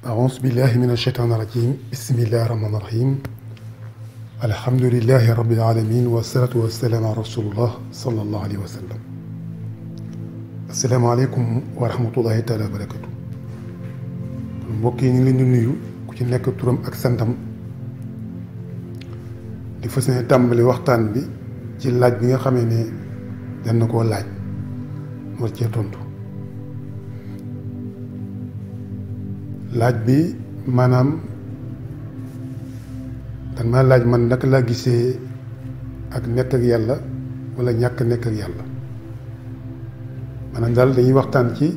أعوذ بالله من الشيطان الرجيم بسم الله الرحمن الرحيم الحمد لله رب العالمين والصلاة والسلام على رسول الله صلى الله عليه وسلم السلام عليكم ورحمة الله تعالى وبركاته mbokk yi ñu ngi leen di nuyu ku ci nekk turam ak santam di fas yéene tàmbali waxtaan bi ci laaj bi nga xamee ne dañ na koo laaj war cee tontu laaj bi maanaam dan ma laaj man naka laa gisee ak nekk ak yàlla wala ñàkk nekk ak yàlla maanaam daal dañuy waxtaan ci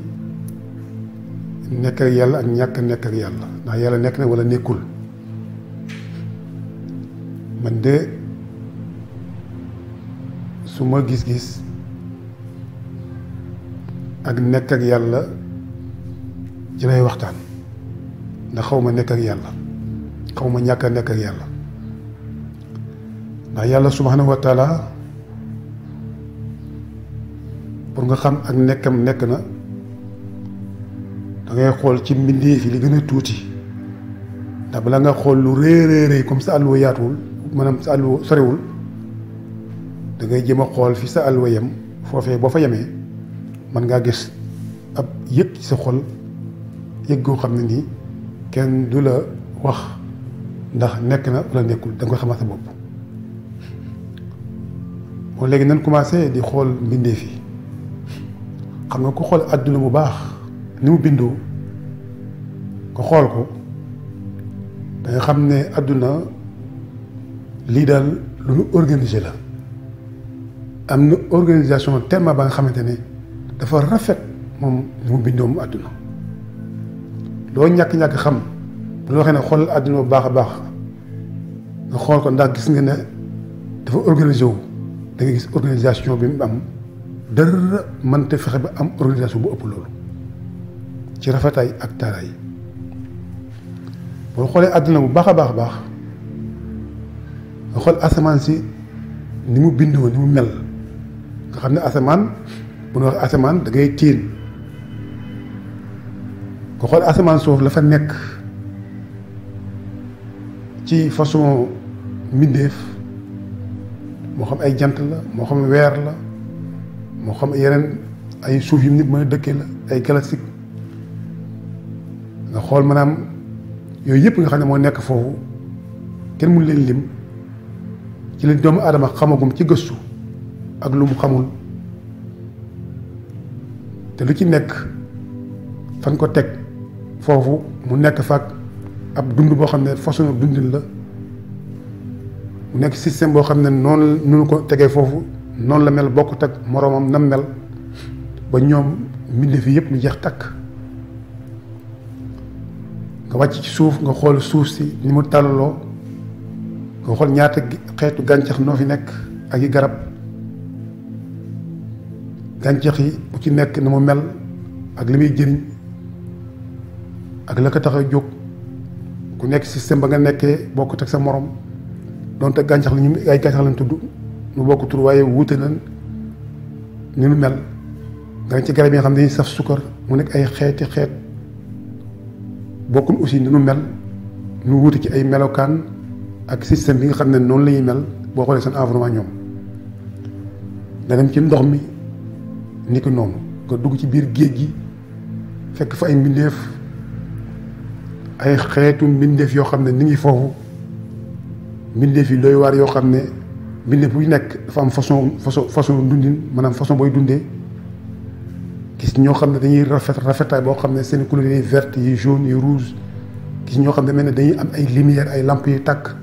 nekk ak yàlla ak ñàkk nekk ak yàlla ndax yàlla nekk na wala nekkul man de su ma gis-gis ak nekk ak yàlla ci lay waxtaan ndax xaw ma nekk ak yàlla xaw ma ñàkk a nekk ak yàlla ndax yàlla subhanahu wa taala pour nga xam ak nekkam nekk na da ngay xool ci mbindeef yi li gën a tuuti ndax bala nga xool lu réeréeréy comme sa àlluwa yaatuwul maanaam sa àlluwa soriwul da ngay jëm a xool fi sa àlluwa yem foofee boo fa yemee mën ngaa gis ab yëg ci sa xol yëg goo xam ne nii kenn du la wax ndax nekk na wala nekkul da nga koy xamal sa bopp bon léegi nan commencé di xool mbindeef yi xam nga ko xool àdduna bu baax ni mu bindoo ko xool ko da nga xam ne àdduna lii daal lu ñu organisé la am na organisation tellement ba nga xamante ne dafa rafet moom ni mu bindoo mu àdduna loo ñàkk-ñàkk xam bu loo xam ne xool àdduna bu baax a baax nga xool ko ndax gis nga ne dafa organisé wu da nga gis organisation bi mu am dara mënta fexe ba am organisation bu ëpp loolu ci rafetaay ak taaraay boo xoolee àdduna bu baax a baax a baax nga xool asamaan si ni mu bindoo ni mu mel nga xam ne asamaan bu ñu wax asamaan da ngay tiin nga xool asamaan suuf la fa nekk ci façon mbindeef moo xam ay jant la moo xam weer la moo xam yeneen ay suuf yu nit mën a dëkkee la ay galaxie nga xool maanaam yooyu yëpp nga xam ne moo nekk foofu kenn mun leen lim ci leen doomu aadama xamagum ci gëstu ak lu mu xamul te lu ci nekk fan ko teg foofu mu nekk faak ab dund boo xam ne façon dundin la mu nekk système boo xam ne noonu ko tegee foofu noonu la mel bokkut ak moroomam nam mel ba ñoom mbindeef yi yëpp ñu jeex takk nga wàcc ci suuf nga xool suuf si ni mu tàllaloo nga xool ñaata xeetu gàncax noo fi nekk ak yi garab gàncax yi bu ci nekk ni mu mel ak li muy jëriñ ak la ko tax a jóg ku nekk système ba nga nekkee bokkut ak sa morom donte gàncax la ñu ay gàncax lañ tudd mu bokk tur waaye wuute na ni nu mel nga ci garab yi nga xam ne dañuy saf sukkar mu nekk ay xeeti xeet bokkul aussi ni nu mel nu wuute ci ay melokaan ak système bi nga xam ne noonu la ñuy mel boo xoolee seen environnement ñoom nga dem ci ndox mi ni ko noonu nga dugg ci biir géej gi fekk fa ay mbindeef ay xeetu mbindeef yoo xam ne ni ngi foofu mbindeef yi looy waar yoo xam ne mbindeef bu nekk dafa am façon dundin maanaam façon booy dundee gis ñoo xam ne dañuy rafetaay boo xam ne seen couleur yi verte yi jaune yi rouge gis ñoo xam ne mel ne dañuy am ay lumière ay lampes yu tàkk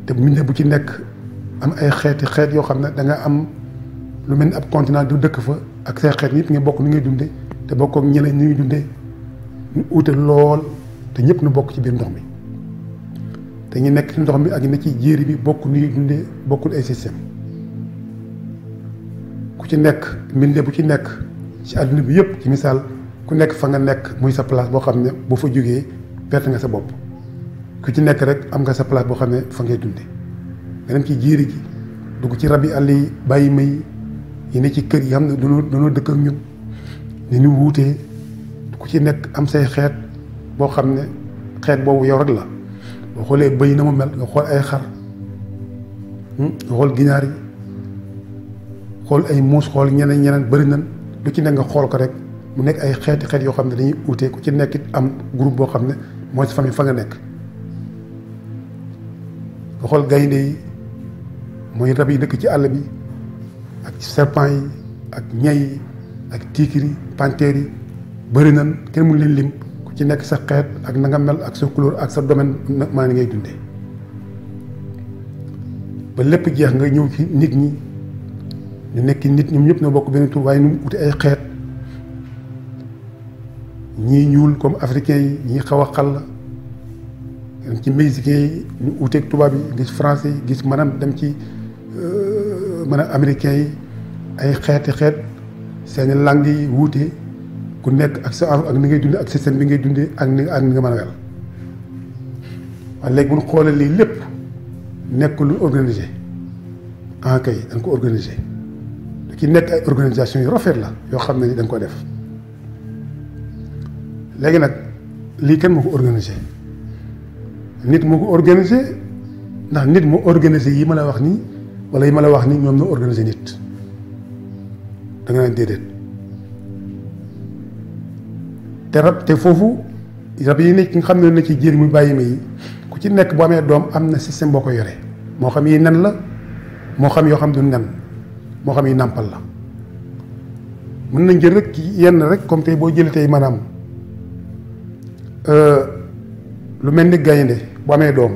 te mbindeef bu ci nekk am ay xeet yoo xam ne da nga am lu mel ni ab continent du dëkk fa ak say xeet ñëpp nga bokk ni ngay dundee te bokk ak ñeneen ni ñuy dundee ñu uute lool te ñëpp nu bokk ci biir ndox mi te ñu nekk ci ndox mi ak ñu nekk ci jéeri bi bokk ni ñuy dundee bokkul ay système ku ci nekk mbindeef bu ci nekk ci àdduna bi yëpp ci misaal ku nekk fa nga nekk muy sa place boo xam ne boo fa jógee perte nga sa bopp ku ci nekk rek am nga sa place boo xam ne fa ngay dunde nga dem ci jiiri gi dugg ci rabi àll yi bàyyi may yi ne ci kër yi xam ne dañoo dëkk ak ñun ni ñu wuutee ku ci nekk am say xeet boo xam ne xeet boobu yow rek la boo xoolee bëy na mu mel nga xool ay xar nga xool ginaar yi xool ay muus xool ñeneen bëri nan lu ci nekk nga xool ko rek mu nekk ay xeet yoo xam ne dañuy uute ku ci nekk it am groupe boo xam ne mooy sa famille fa nga nekk nga xool gaynde yi mooy rab yi dëkk ci àll bi ak serpent yi ak ñay yi ak tigre yi panthère yi bëri nan kenn mënu leen lim ku ci nekk sa xeet ak na nga mel ak sa couleur ak sa domaine maa ni ngay dundee ba lépp jeex nga ñëw ci nit ñi ñu nekk nit ñoom ñëpp ñoo bokk benn tur waaye ñu uti ay xeet ñii ñuul comme africain yi ñii xaw a xal dem ci mexicain yi ñu uteeg tubaab yi gis français yi gis maanaam dem ci maanaam américain yi ay xeeti xeet seeni langue yi wuute ku nekk ak sa ak ni ngay dundee ak système bi ngay dundee ak ni nga mën a wel waaye léegi bu ñu xoolee lii lépp nekk lu organisé en kay dañ ko organisé lu ci nekk ay organisation yu rafet la yoo xam ne ni dañ ko def léegi nag lii kenn moo ko organisé nit moo ko organisé ndax nit moo organisé yi ma la wax nii wala yi ma la wax nii ñoom ñoo organisé nit da nga naan déedéet te rab te foofu rab yi nekk nga xam ne na ci jiir muy bàyyi ma yi ku ci nekk boo amee doom am na système boo ko yore moo xam yi nen la moo xam yoo xam du nen moo xam yi nàmpal la mën nañ jël rek yenn rek comme tey boo jëlee tey maanaam lu mel ni gaynde bu amee doom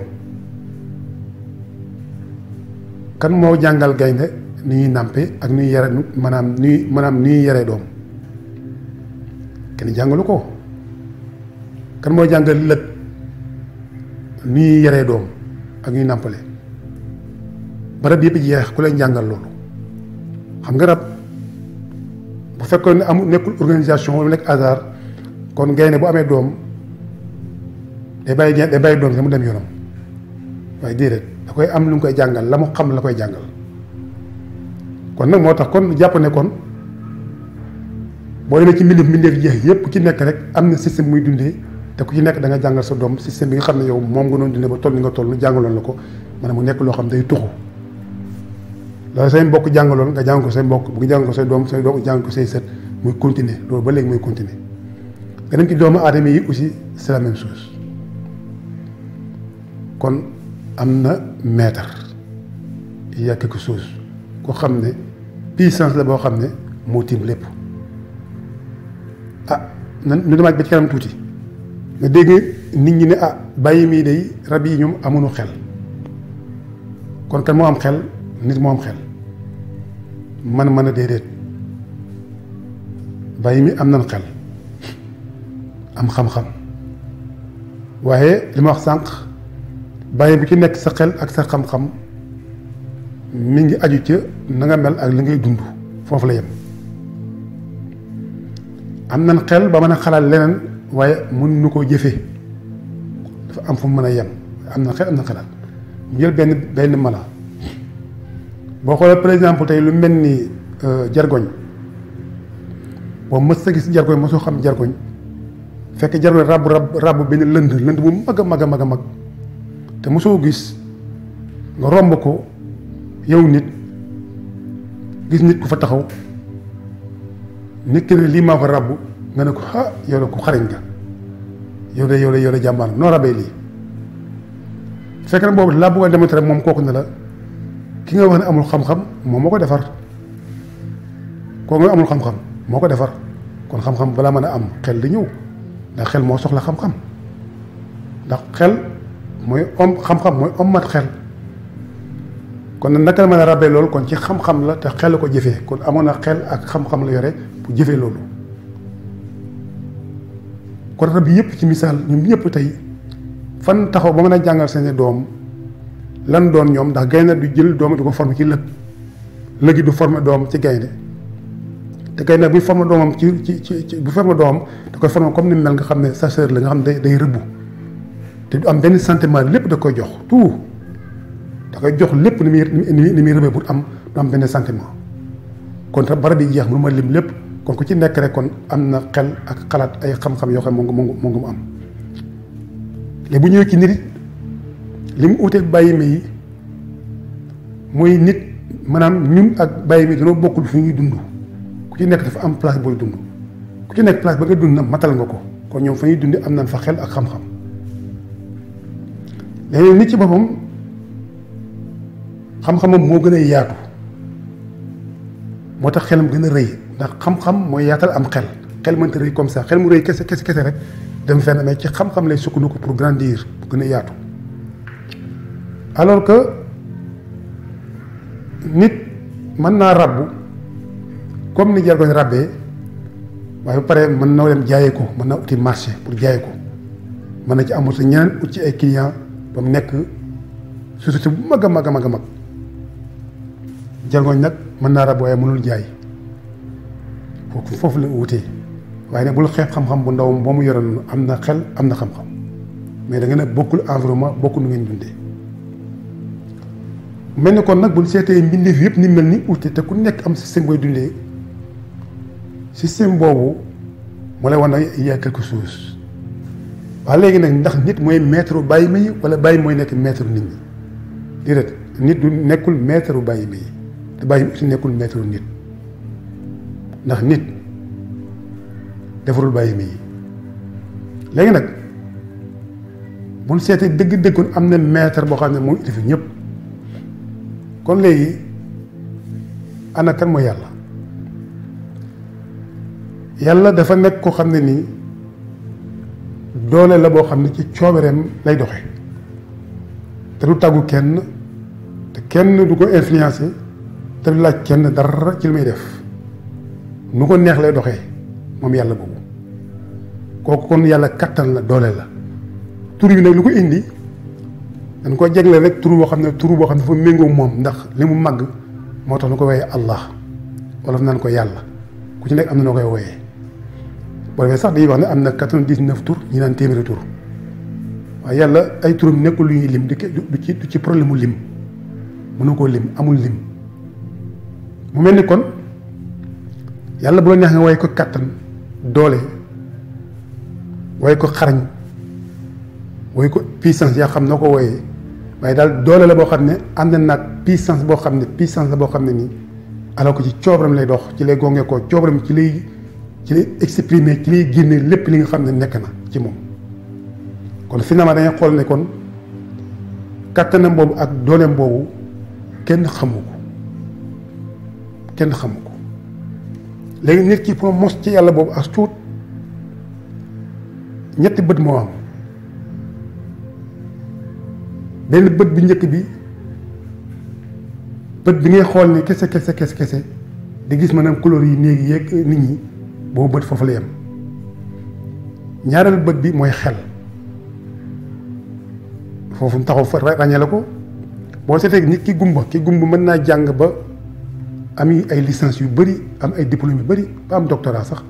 kan moo jàngal gaynde ni ñuy nàmpe ak ni ñuy yare maanaam ni ñuy yaree doom kenn jàngalu ko kan moo jàngal lëg ni ñuy yaree doom ak ñuy nàmpale ba rab yëpp jeex ku leen jàngal loolu xam nga rab bu fekkoon ne amul nekkul organisation wala nekk hasard kon gaynde bu amee doom day bàyyi doom sax mu dem yoonam waaye déedéet da koy am lu mu koy jàngal la mu xam la koy jàngal kon nag moo tax kon jàpp ne kon boo demee ci mbindeef jeex yépp ci nekk rek am na système muy dundee te ku ci nekk da nga jàngal sa doom système bi nga xam ne yow moom nga doon dundee ba toll ni nga toll nu jàngaloon la ko maanaam mu nekk loo xam day tuxu loolu say mbokk jàngaloon nga jàng ko say mbokk bu nga jàng ko say doom jàng ko say sët muy continuer loolu ba léegi muy continuer nga dem ci doomu aadama yi aussi c'est la même chose kon am na maître il y a quelque chose koo xam ne puissance la boo xam ne moo tiim lépp ah nan ñu demaat ba ci kanam tuuti nga dégg nit ñi ne ah bàyyi mii day rab yi ñoom amuñu xel kon kan moo am xel nit moo am xel mën a déedéet bàyyi mi am nañ xel am xam-xam waaye li ma wax sànq bàyyi bi ci nekk sa xel ak sa xam-xam mi ngi aju ca na nga mel ak li ngay dund foofu la yem am nañ xel ba mën a xalaat leneen waaye mën nu koo jëfee dafa am fu mu mën a yem am na xel am na xalaat mu jël benn mala boo xoolee par exemple tey lu mel ni jargoñ boo mës sa gis jargoñ mosoo xam jargoñ fekk jargoñ ràbb benn lënd bu mag a mag te mosoo gis nga romb ko yow nit gis nit ku fa taxaw nit ki ne lii maa ko ràbb nga ne ko ah yow la ku xarañ nga yow de jàmbaar noo rabee lii fekk na boobu laa bëgg a démontrer moom kooku ne la ki nga wax ne amul xam-xam moom moo ko defar kooku nga amul xam-xam moo ko defar kon xam-xam balaa mën a am xel di ñëw ndax xel moo soxla xam-xam ndax xel mooy xam-xam mooy mat xel kon naka la mën a rabee loolu kon ci xam-xam la te xel la ko jëfee kon amoon na xel ak xam-xam la yore pour jëfee loolu kon rab yëpp ci misaal ñoom ñëpp tey fan taxaw ba mën a jàngal seeni doom lan doon ñoom ndax gaynde du jël doom di ko former ci lëg lëgi du former doom ci gaynde te kay nag buy former doomam ci bu former doomam da koy former comme ni mel nga xam ne sa sœur la nga xam ne day rëbbu te du am benn sentiment lépp da koy jox tout da koy jox lépp ni muy rëbbee pour am du am benn sentiment kon te barab yi jeex mënu ma lim lépp kon ku ci nekk rek kon am na xel ak xalaat ay xam-xam yoo xam ne moo ngi mu am léegi bu ñëwee ci nit it li mu uteeg bàyyi ma yi mooy nit maanaam ñun ak bàyyi mi dañoo bokkul fu ñuy dund ku ci nekk dafa am place booy dund ku ci nekk place ba nga dund na matal nga ko kon ñoom fa ñuy dund am nañ fa xel ak xam-xam léegi nit ci boppam xam-xamam moo gën a yaatu moo tax xelam gën a rëy ndax xam-xam mooy yaatal am xel mënta rëy comme ça xel mu rëy kese rek dem fenn mais ci xam-xam lay sukkandiku pour grandir bu gën a yaatu alors que nit mën naa rabbu comme ni jargoñ rabbee waaye ba pare mën na dem jaayee ko mën naa uti marché pour jaayee ko mën na ci amul sa ñeneen ut ci ay client ba mu nekk société bu mag a mag a mag a mag jargoñ nag mën naa rabbu waaye mënul jaay foofu la wutee waaye nag bul xeeb xam-xam bu ndaw boo mu yoroon am na xel am na xam-xam mais da ngeen a bokkul environnement bokkul nu ngeen dundee mel ni kon nag bul seetee mbindeef yëpp ni mel ni uute te ku nekk am système booy dundee système boobu moo lay wan ne il y a quelque chose waaye léegi nag ndax nit mooy maître bàyyi ma yi wala bàyyi mooy nekk maître nit ñi déedéet nit du nekkul maître bàyyi ma yi te bàyyi aussi nekkul maître nit ndax nit defarul bàyyi ma yi léegi nag bul seetee dëgg-dëggoon am na maître boo xam ne mooy defi ñëpp kon léegi ana kan mooy yàlla yàlla dafa nekk koo xam ne nii doole la boo xam ne ci coobareem lay doxe te du tàggu kenn te kenn du ko influencé te du laaj kenn dara ci li may def nu ko neex lay doxee moom yàlla boobu kooku kon yàlla kattan la doole la tur bi nag lu ko indi dañ ko jegle rek tur boo xam ne dafa méngoo moom ndax li mu màgg moo tax ñu ko woyee Allah wala naan ko yàlla ku ci nekk am na noo koy wooyee boo defee sax dañuy wax ne am na 99 tur ñi naan téeméeri tur waaye yàlla ay turam nekkul lu ñuy lim du ci problème mu lim mënu koo lim amul lim mu mel ni kon yàlla bu la neex nga woy ko kattan doole woy ko xarañ woy ko puissance yaa xam noo ko wooyee waaye daal doole la boo xam ne ànd naag puissance boo xam ne puissance la boo xam ne nii alors que ci coobaram lay dox ci lay gongee ko coobaram ci lay exprimer ci lay génne lépp li nga xam ne nekk na ci moom kon finalement dañuy xool ne kon kattanam boobu ak dooleem boobu kenn xamu ko léegi nit ki pour mos ci yàlla boobu as tuut ñetti bët moo am benn bët bi njëkk bi bët bi ngay xool ni kese di gis maanaam couleur yi néegi yeeg nit ñi boobu bët foofu la yem ñaareel bët bi mooy xel foofu mu taxaw fa ràññee la ko boo seetee nit ki gumba mën naa jàng ba am ay licence yu bëri am ay diplôme yu bëri ba am doctorat sax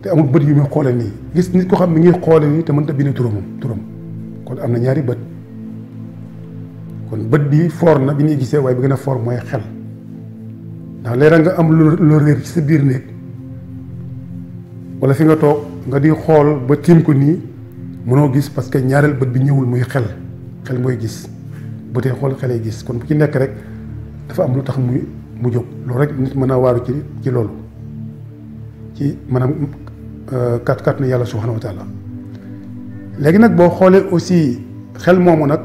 te amul bët yu muy xoole nii gis nit ko xam mi ngi xoole nii te mënta bind turam kon am na ñaari bët kon bët bi foor na bi ñuy gisee waaye bi gën a foor mooy xel ndax léeg nga am lu réer ci sa biir néeg wala fi nga toog nga di xool ba tiim ko nii mënoo gis parce que ñaareel bët bi ñëwul muy xel mooy gis bëtee xool xelee gis kon bu ci nekk rek dafa am lu tax mu jóg loolu rek nit mën a waaru ci loolu ci maanaam kat na yàlla subhanahu wa taala léegi nag boo xoolee aussi xel moomu nag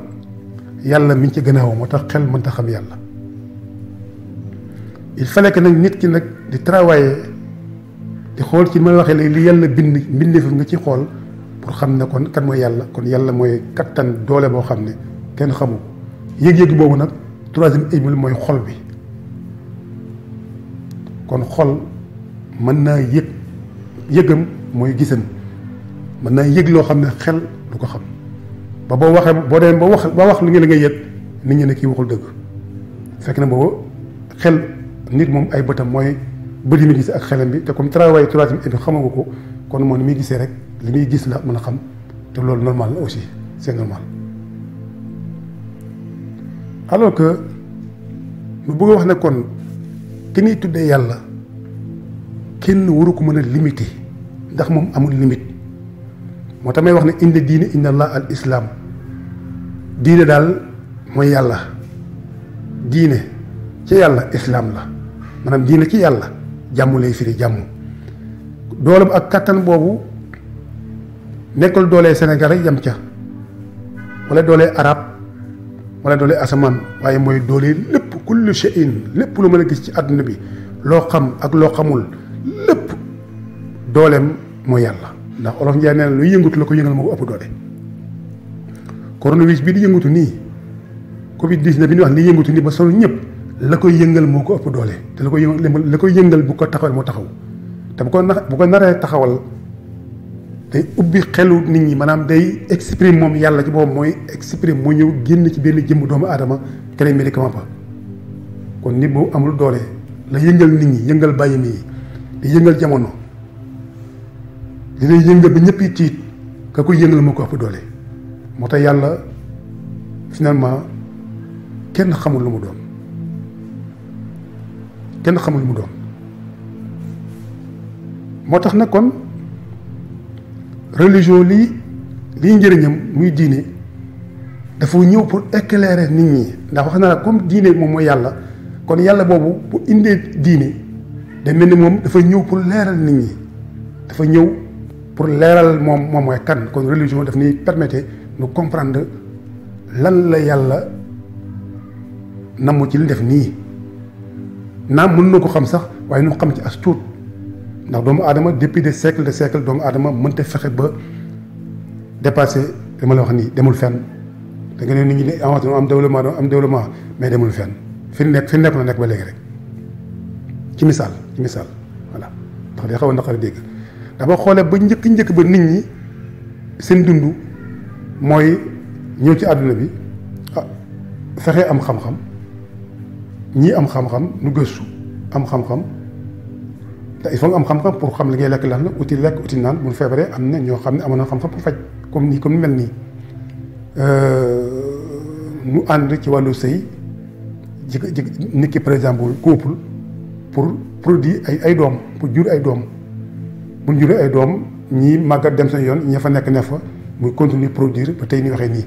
yàlla mi ngi ci gannaaw moo tax xel mënta xam yàlla il fallait que nag nit ki nag di travailler di xool ci ma waxee léegi li yàlla mbindeef nga ci xool pour xam ne kon kan mooy yàlla kon yàlla mooy kattan doole boo xam ne kenn xamu yëg-yëg boobu nag troisième émi mooy xol bi kon xol mën naa yëgam mooy gisam mën naa yëg loo xam ne xel du ko xam ba boo waxee boo demee ba wax li nga yëg nit ñi ne kii waxul dëgg fekk na boobu xel nit moom ay bëtam mooy bët yi muy gisee ak xelam bi te comme travail troisième et xamagu ko kon moom ni muy gisee rek li muy gis la mën a xam te loolu normal la aussi c'est normal. alors que mu bëgg a wax ne kon ki ñuy tuddee yàlla kenn waru ko mën a limité ndax moom amul limite moo tax may wax ne inna diine inna allah al islam diine daal mooy yàlla diine ci yàlla islam la maanaam diine ci yàlla jàmm lay firi jàmm doolam ak kattan boobu nekkul doolee Sénégal rek yam ca wala doolee arab wala doolee asamaan waaye mooy doolee lépp kullu shay'in lépp lu mën a gis ci àdduna bi loo xam ak loo xamul lépp dooleem mooy yàlla ndax olof Njaay nee na luy yëngatu la ko yëngal moo ko ëpp doole coronavirus bi di yëngatu nii Covid 19 bi ñu wax li yëngatu nii ba solo ñëpp la koy yëngal moo ko ëpp doole te la koy yëngal bu ko taxawal moo taxaw te bu ko naree taxawal day ubbi xelu nit ñi maanaam day exprimer moom yàlla ci boppam mooy exprimer moo ñëw génn ci benn jëmm doomu aadama keneen médicament ba kon nit boobu amul doole la yëngal nit ñi yëngal bàyyi mi di yëngal jamono di lay yëngal ba ñëpp tiit ka koy yëngal moo ko ëpp doole moo tax yàlla finalement kenn xamul lu mu doon kenn xamul lu mu doon moo tax nag kon religion lii njëriñam muy diine dafa ñëw pour éclairer nit ñi ndax wax na la comme diine moom mooy yàlla kon yàlla boobu bu indee diine day mel ni moom dafa ñëw pour leeral nit ñi dafa ñëw pour leeral moom mooy kan kon religion daf ñuy permettre ñu comprendre lan la yàlla namm ci li def nii naam mën na ko xam sax waaye ñu xam ci as tuut ndax doomu aadama depuis des siècles de siècles doomu aadama mënta fexe ba dépassé dama la wax nii demul fenn da nga ne nit ñi di avancé am développement mais demul fenn fi nekk la nekk ba léegi rek ci misaal voilà ndax day xaw a naqari dégg dama xoolee ba njëkk ba nit ñi seen dund mooy ñëw ci àdduna bi fexe am xam-xam ñii am xam-xam nu gëstu am xam-xam te il faut nga am xam-xam pour xam li ngay lekk lan la uti lekk uti naan bu feebaree am na ñoo xam ne amoon na xam-xam pour faj comme ni mel nii mu ànd ci wàllu sëy nit ki par exemple couple pour produire ay doom pour jur ay doom bu ñu juree ay doom ñii màggat dem seen yoon ña fa nekk ne fa muy continuer produire ba tey ni waxee nii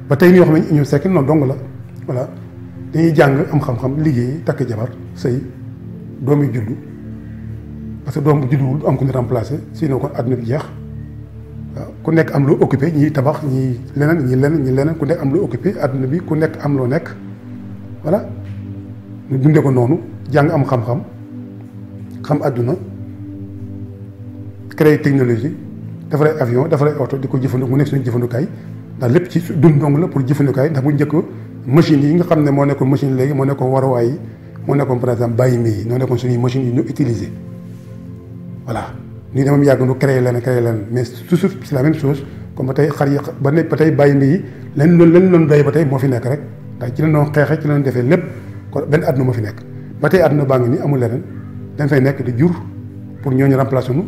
ba tey ni wax nañ ñu sekk noonu dong la voilà dañuy jàng am xam-xam liggéey takk jabar sëy doom yi juddu parce que doom bu judduwul am ku ñu remplacer sinon kon àdduna bi jeex waaw ku nekk am loo occupé ñii tabax ñii leneen ku nekk am loo occupé àdduna bi ku nekk am loo nekk voilà ñu dundee ko noonu jàng am xam-xam xam àdduna créer technologie defaree avion defaree oto di ko jëfandikoo mu nekk suñu jëfandukaay ndax lépp ci dund dong la pour jëfandukaay ndax bu njëkk machines yi nga xam ne moo nekkoon machine léegi moo nekkoon waruwaay yi moo nekkoon par exemple bàyyi mi yi ñoo nekkoon suñuy machines yi ñu utiliser voilà nii dama yàgg nu créer leen mais toujours c'est la même chose comme ba tey xar yi ba tey bàyyi mi yi leen doon doy ba tey moo fi nekk rek ndax ci la doon xeexee ci la doon defee lépp kon benn àdduna moo fi nekk ba tey àdduna baa ngi nii amul leneen dañ fay nekk di jur pour ñooñu remplacer nu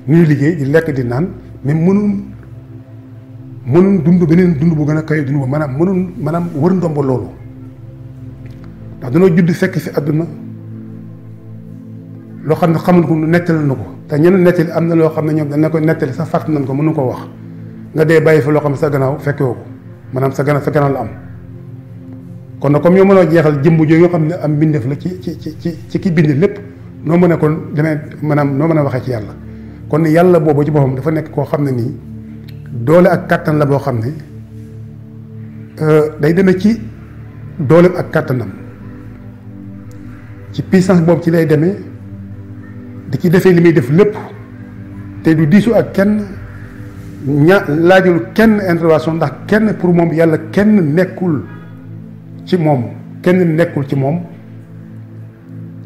ñuy liggéey di lekk di naan mais mënun dund beneen dund bu gën a kayo dund ba maanaam wër ndomba loolu ndax danoo judd fekk fi àdduna loo xam ne xamuñ ko nettali na ko te ñeneen nettali am na loo xam ne ñoom dañ ko nettali sax fàtt nañ ko mënu ko wax nga dee bàyyi fa loo xam ne sa gannaaw fekkewoo ko maanaam sa gannaaw la am kon nag comme ñoo mënoo jeexal jëmm jooju nga xam ne am mbindeef la ci ki bind lépp noo mën a kon demee maanaam noo mën a waxee ci yàlla kon yàlla boobu ci boppam dafa nekk koo xam ne nii doole ak kàttan la boo xam ne day demee ci doole ak kàttanam ci puissance boobu ci lay demee di ci defee li muy def lépp te du diisu ak kenn laajul kenn intervention ndax kenn pour moom yàlla kenn nekkul ci moom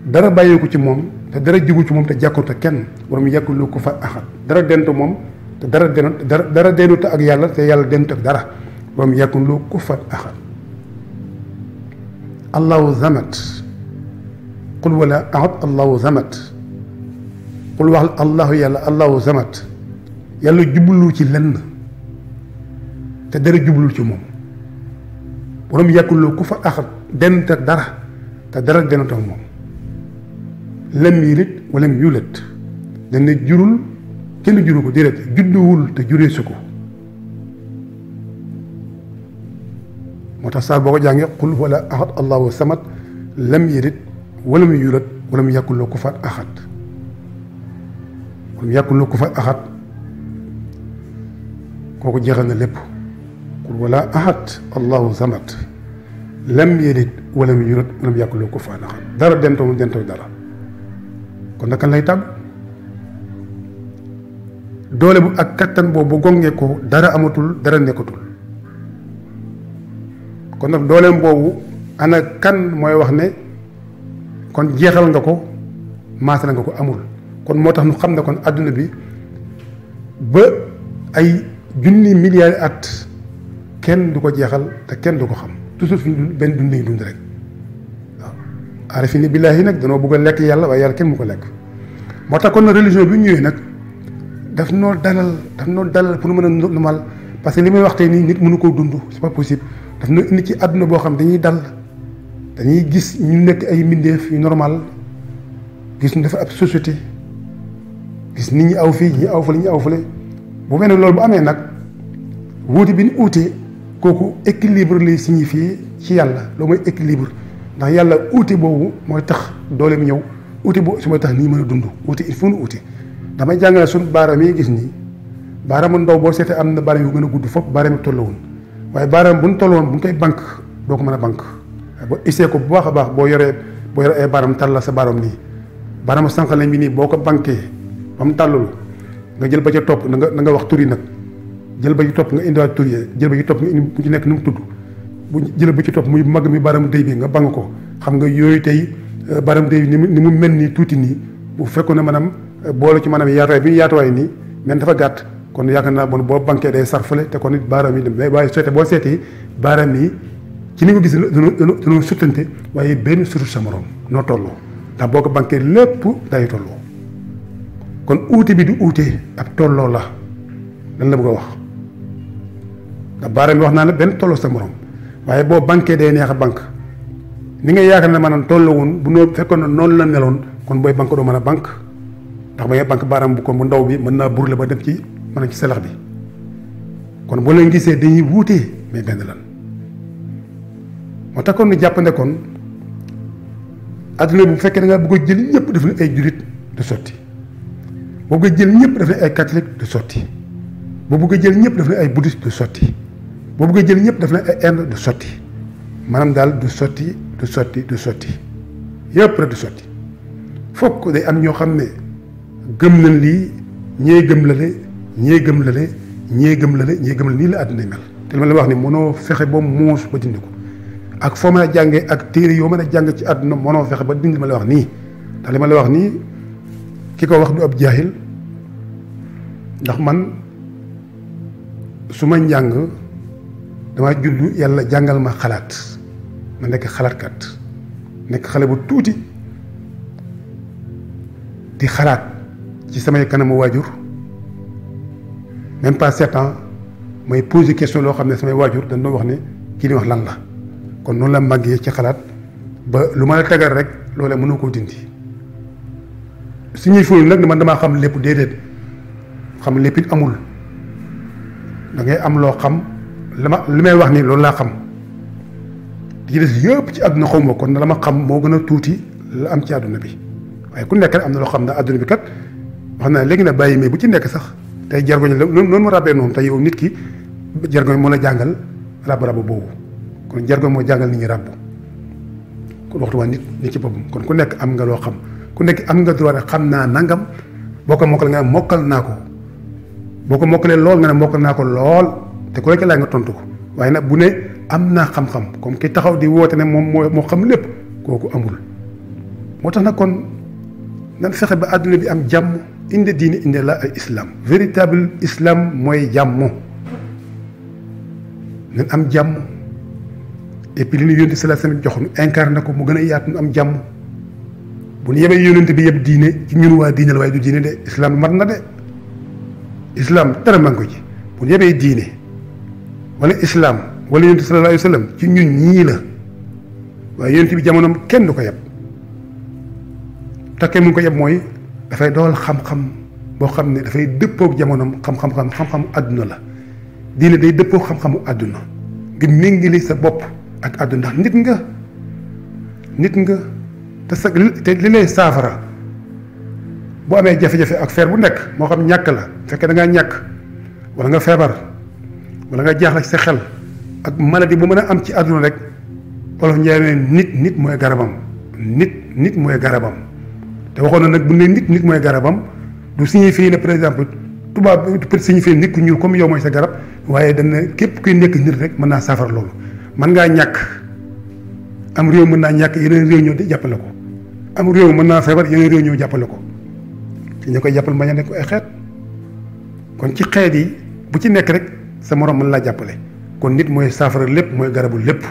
dara bàyyeeku ci moom te dara jugu ci moom te jàkkoonte kenn borom yàkkul lu ko fa axat dara dentu moom te dara denut ak yàlla te yàlla denut ak dara borom yàkkul lu ko fa axat allahu zamat qul wala ahad allahu zamat qul wax allahu yàlla allahu zamat yàlla jublu ci lenn te dara jublu ci moom borom yàkkuloo ku fa axat denn te dara te dara dena tax moom lam yilid walam yulat dana jurul kenn juru ko déedéet judduwul te juree su ko moo tax saar boo ko jàngee qul wala ahad allahu samad lam yalid walam yulat walam yakun lahu kufuwan ahad walam yakun lahu kufuwan ahad kooku jeexal na lépp qul wala ahad allahu samad lam yalid walam yulat walam yakun lahu kufuwan ahad dara dentoo dara kon naka lay tàgg doole bu ak kattan boobu gongee ko dara amatul dara nekkatul kon nag dooleem boobu ana kan mooy wax ne kon jeexal nga ko maasal nga ko amul kon moo tax ñu xam ne kon adduna bi ba ay junni milliards at kenn du ko jeexal te kenn du ko xam toujours fi benn dund yi dund rek waaw arifini billaahi nag danoo bëgg a lekk yàlla waaye yàlla kenn mu ko lekk moo tax kon na religion bi ñëwee nag daf noo dalal pour nu mën a normal parce que li may wax tey nii nit mënu koo dund c'est pas possible daf noo indi ci àdduna boo xam dañuy dal dañuy gis ñu nekk ay mbindeef yu normal gis ñu dafa ab société gis nit ñi aw fii ñi aw fële ñi aw fële bu mel ne loolu bu amee nag wuute bi ñu uute kooku équilibre lay signifié ci yàlla loolu mooy équilibre ndax yàlla uute boobu mooy tax doole mi ñëw uute boobu su mooy tax nii mën a dund uute il faut nu uute damay jàngale suñu baaraam yi gis nii baaraamu ndaw boo seetee am na baaraam yu gën a gudd fopp baaraam yi tolluwoon waaye baaraam bu ñu tolloon bu ñu koy banque doo ko mën a banque boo isee ko bu baax a baax boo yoree ay baaraam tàllal sa baaraam nii baaraamu sànqaleñ bi nii boo ko banquee ba mu tàllul nga jël ba ca topp na nga wax tur yi nag jël ba ci topp nga indiwaat tur yi jël ba ci topp nga indi bu ci nekk nu mu tudd bu jël ba ci topp muy mag mi baaraamu dëy bi nga bang ko xam nga yooyu tey baaraamu dëy bi ni mu mel nii tuuti nii bu fekkoon ne maanaam boole ci maanaam yaatuwaay bi ñu yaatuwaay nii men dafa gàtt kon yaakaar naa bon boo banquee day sarfale te kon it baaraam yi dem mais waaye boo seetee baaraam yi ci ni nga gis dañoo suttante waaye benn sutu sa morom noo tolloo ndax boo ko banquee lépp day tolloo kon uute bi du uute ab tolloo la lan la bëgg a wax ndax baaraam yi wax naa la benn tolloo sa morom waaye boo banquee day neex a banque ni nga yaakaar ne maanaam tolloo woon bu noo fekkoon ne noonu la meloon kon booy banque doo mën a banque ndax ba ngay banque baaraam bu kon bu ndaw bi mën naa burle ba dem ci mën a ci selax bi kon boo leen gisee dañuy wuute mais benn lan moo tax kon nu jàppande kon adduna bu fekkee da ngaa bëgg a jël ñëpp def ne ay julit du sotti boo bëgg a jël ñëpp def ne ay catholique du sotti boo bëgg a jël ñëpp def ne ay bouddhiste du sotti boo bëgg a jël ñëpp def ne ay inde du sotti maanaam daal du sotti yëpp rek du sotti fokk day am ñoo xam ne gëm nañ lii ñee gëm la le ñee gëm la le ñee gëm la le ñee gëm la nii la àdduna mel te li ma la wax ni mënoo fexe ba muus ba dindi ko ak foo mën a jàngee ak téere yoo mën a jàng ci àdduna mënoo fexe ba dindi li ma la wax nii ndax li ma la wax nii ki ko wax du ab jaahil ndax man su ma njàng dama judd yàlla jàngal ma xalaat ma nekk xalaatkat nekk xale bu tuuti di xalaat ci samay kanamu waajur même pas 7 ans may poser question loo xam ne samay waajur dañ doon wax ne kii di wax lan la kon noonu la màggee ci xalaat ba lu ma la tegal rek loolee mënoo koo dindi suñuy fóol nag man damaa xam lépp déedéet xam lépp it amul da ngay am loo xam li may wax nii loolu laa xam di des yëpp ci àdduna xaw ma kon la ma xam moo gën a tuuti la am ci àdduna bi waaye ku nekk rek am na loo xam ne àdduna bi kat wax na léegi na bàyyi mais bu ci nekk sax tey jargoñ la noonu ma ràbbee noonu tey yow nit ki jargoñ moo la jàngal ràbb boobu kon jargoñ moo jàngal nit ñi ràbb kon waxtu waa nit ci boppam kon ku nekk am nga loo xam ku nekk am nga droit xam naa nangam boo ko mokkal nga ne mokkal naa ko boo ko mokkalee lool nga ne mokkal naa ko lool te ku la ci laaj nga tontu ko waaye nag bu ne am naa xam-xam comme ki taxaw di woote ne moom moo xam lépp kooku amul moo tax nag kon nan fexe ba àdduna bi am jàmm inde diine inde la ay islam véritable islam mooy jàmm nan am jàmm et puis li ñu yónni si la seen jox nu incarné ko mu gën a yaatu nu am jàmm bu ñu yebee yonent bi yëpp diine ci ñun waa diine la waaye du diine de islam mat na de islam dara man ko ci bu ñu yebee diine wala islam wala yonent sallallahu alayhi wa sallam ci ñun ñii la waaye yonent bi jamonoom kenn du ko yeb takkee mu ngi ko yeb mooy dafay dool xam-xam boo xam ne dafay dëppoog jamonoom xam-xam àdduna la diine day dëppoog xam-xamu àdduna nga méngale sa bopp ak àdduna ndax nit nga te li lay saafara boo amee jafe-jafe ak feer bu nekk moo xam ñàkk la fekkee da ngaa ñàkk wala nga feebar wala nga jaaxle ci sa xel ak maladie bu mën a am ci àdduna rek olof Njaay ne nit mooy garabam nit mooy garabam te waxoon na nag bu ne nit mooy garabam du signifie ne par exemple tubaab peut signifie nit ku ñuul comme yow mooy sa garab waaye dana képp kuy nekk nit rek mën naa saafara loolu mën ngaa ñàkk am réew mën naa ñàkk yeneen réew ñëw di jàppale ko am réew mën naa feebar yeneen réew ñëw jàppale ko ci ñu koy jàppal ma nekk ay xeet kon ci xeet yi bu ci nekk rek sa morom mën laa jàppale kon nit mooy saafara lépp mooy garabu lépp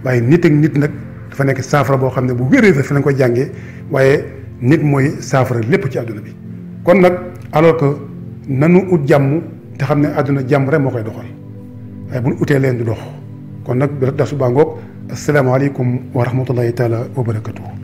waaye nit ak nit nag dafa nekk saafara boo xam ne bu wéree fi lañ koy jàngee waaye nit mooy saafara lépp ci àdduna bi kon nag alors que nanu ut jàmm te xam ne àdduna jàmm rek moo koy doxal waaye bu nu utee leen du dox kon nag bi rek da subaa ngoog asalaamaaleykum wa rahmatullahi taala wa barakatuhu